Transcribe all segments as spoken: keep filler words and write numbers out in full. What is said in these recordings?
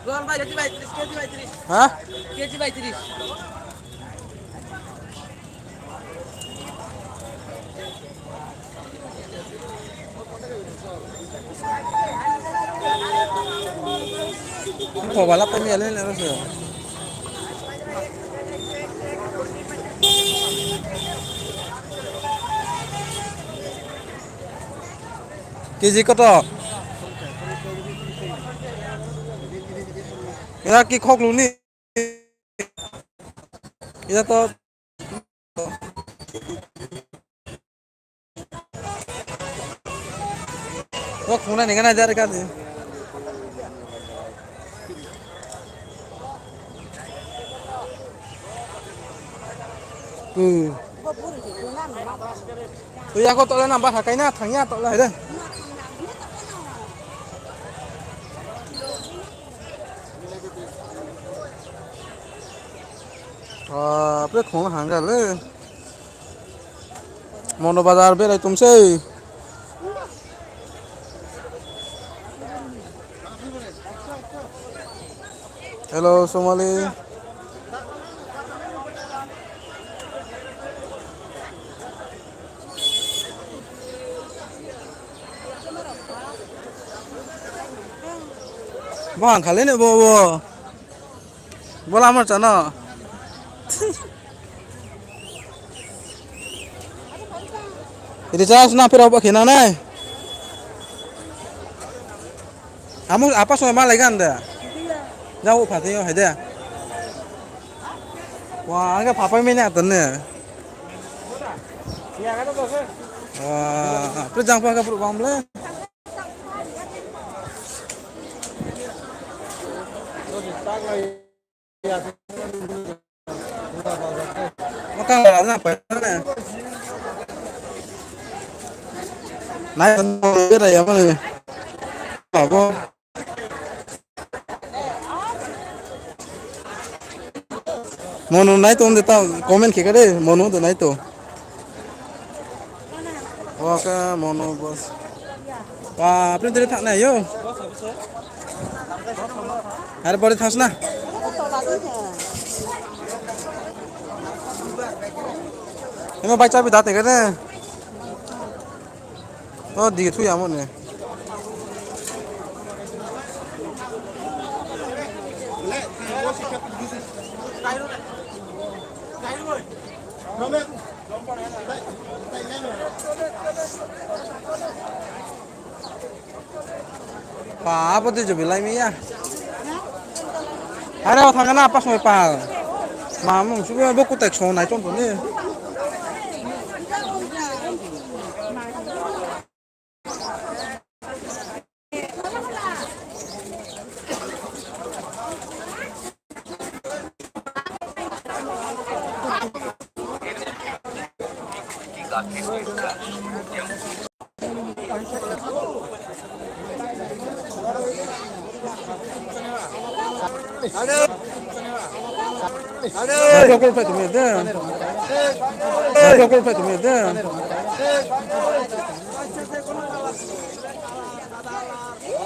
Ron bhai, KG পঁয়ত্রিশ, কেজি পঁয়ত্রিশ। হ্যাঁ? কেজি পঁয়ত্রিশ। Kobala kami ale na rasa. Keji koto? Ira ki khok luni? Ira to. O khungnai ni gana jar ka ni. Hmm. Twi ako tola number hakai na thangya tola hai de. Ah, pre khong hanga le. Mono bazar berai tumsei. Hello, Somali. Bo ang khale ne bo bo. Bola amar chano. Recharge na phirok bo khena nai. Amo apa soi ma legan da. Jau pha teo hai da. Wa, ang pha pai mene atan ne. Wa, pre jang pa ka pur bam le. Makang la na pa na. Nai ko ra ya ma. Abo. Mono nai to de ta comment khe kare, mono de nai to. Oka mono bos. Ba, apni dere thak nai yo. Are bore thas na. Ema bai chabi date kare. To dige thui amo ne. Pa, abo de jobi lai miya. Are o thangana apa soi pa. Ma mung subi bo kutai so nai ton ni.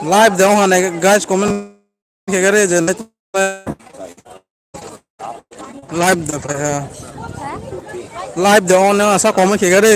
Live dong hane guys, comment khe gare je live da phai ha. Live da on asa comment khe gare.